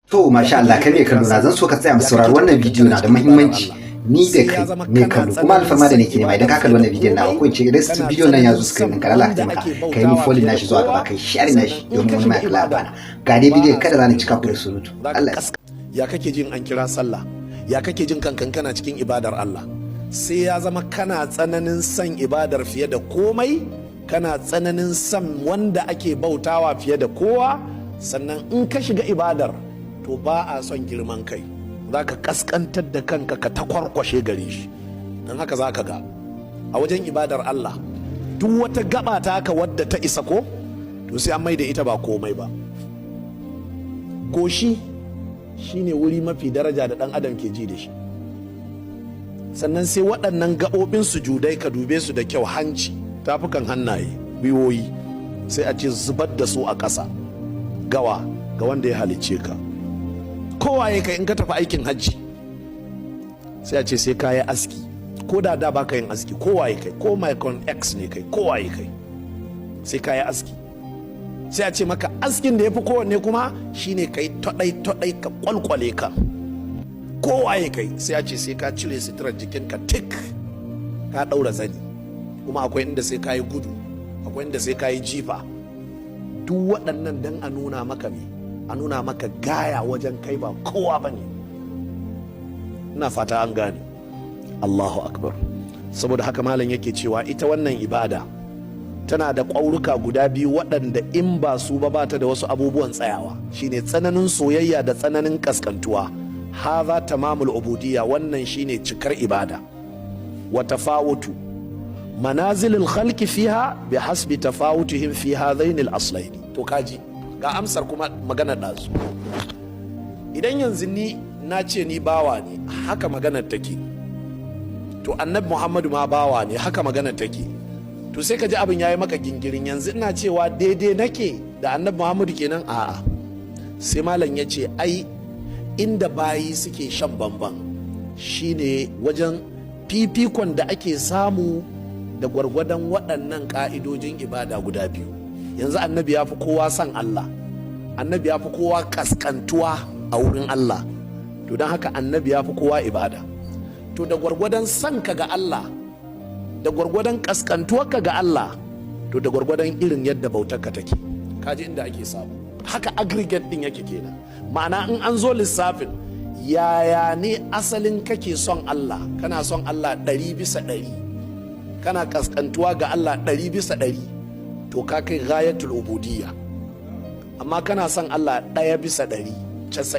To, masha Allah, kai mai kallo na, zan so ka tsaya mu saurari wannan bidiyo, na da muhimmanci ni da kai mai kallo. Kuma alfarma da nake nema, idan ka kalli wannan bidiyon nawa, ko in ce idan bidiyon nan ya zo screen ɗinka, Allah ka taimaka kai mi follow nashi zuwa gaba, kai share nashi domin wani mai kalla bana. Ga dai bidiyon, kada za ni cika ku da surutu. Allah. Ya kake jin an kira sallah? Ya kake jin kankan kana cikin ibadar Allah? Sai ya zama kana tsananin son ibadar fiye da komai, kana tsananin son wanda ake bautawa fiye da kowa. Sannan in ka shiga ibadar, to ba a son girman kai, za ka kaskantar da kanka ka takwarkwashe gare shi. Don haka za ka ga a wajen ibadar Allah, duk wata gaba ta haka wadda ta isa ko to sai an mai da ita ba komai ba. Goshi shine wuri mafi daraja da dan adam ke ji da shi. Sannan sai waɗannan gaɓoɓin sujudai, ka dube su da kyau: hanci, tafukan hannaye, gwiwoyi. Sai a ce zubar da su a ƙasa gawa ga wanda ya halicce ka, kowaye kai. In ka tafi aikin hajji, sai a ce sai ka yi aski, ko da da baka yin aski. Kowaye kai, ko Michael X ne kai, kowaye kai, sai ka yi aski. Sai a ce maka askin da ya fi kowanne kuma shine kai taɗai taɗai, ka kwalkwale ka. Kowaye kai, sai a ce sai ka cire suturar jikinka tik, ka ɗaura zani. Kuma akwai inda sai ka yi gudu, akwai inda sai ka yi jifa. Duk waɗannan don a nuna maka me? A nuna maka gaya wajen kai ba kowa ba ne. Ina fata an gane. Allahu akbar. Saboda haka malam yake cewa ita wannan ibada tana da ƙwauruka guda biyu waɗanda in ba su ba, bata da wasu abubuwan tsayawa, shine tsananin soyayya da tsananin kaskantuwa. Haza tamamul ubudiyya, wannan shine cikar ibada. Wa tafawutu manazilil khalqi fiha bi hasbi tafawutihim fi hadain al aslain. To kaji ga amsar kuma maganar ɗazu. Idan yanzu ni na ce ni bawa ne, haka maganar take, to Annabi Muhammadu ma bawa ne, haka maganar take. To sai ka ji abin yayi maka gingirin, yanzu ina cewa daidai nake da Annabi Muhammadu kenan? A'a. Sai malam ya ce ai inda bayi suke shan bamban shine wajen fifikon da ake samu da gwargwadon waɗannan ƙa'idojin ibada guda biyu. Yanzu Annabi ya fi kowa son Allah, Annabi ya fi kowa kaskantuwa a wurin Allah, to don haka Annabi ya fi kowa ibada. To da gwargwadon son ka ga Allah, da gwargwadon kaskantuwarka ga Allah, to da gwargwadon irin yadda bautarka take. Kaji inda ake samu. Haka aggregate din yake kenan. Ma'ana, in an zo lissafin yaya ne asalin kake son Allah, kana son Allah 100%, kana kaskantuwa ga Allah 100%, to ka kai ghayatul ubudiyya. Amma kana son Allah 1%.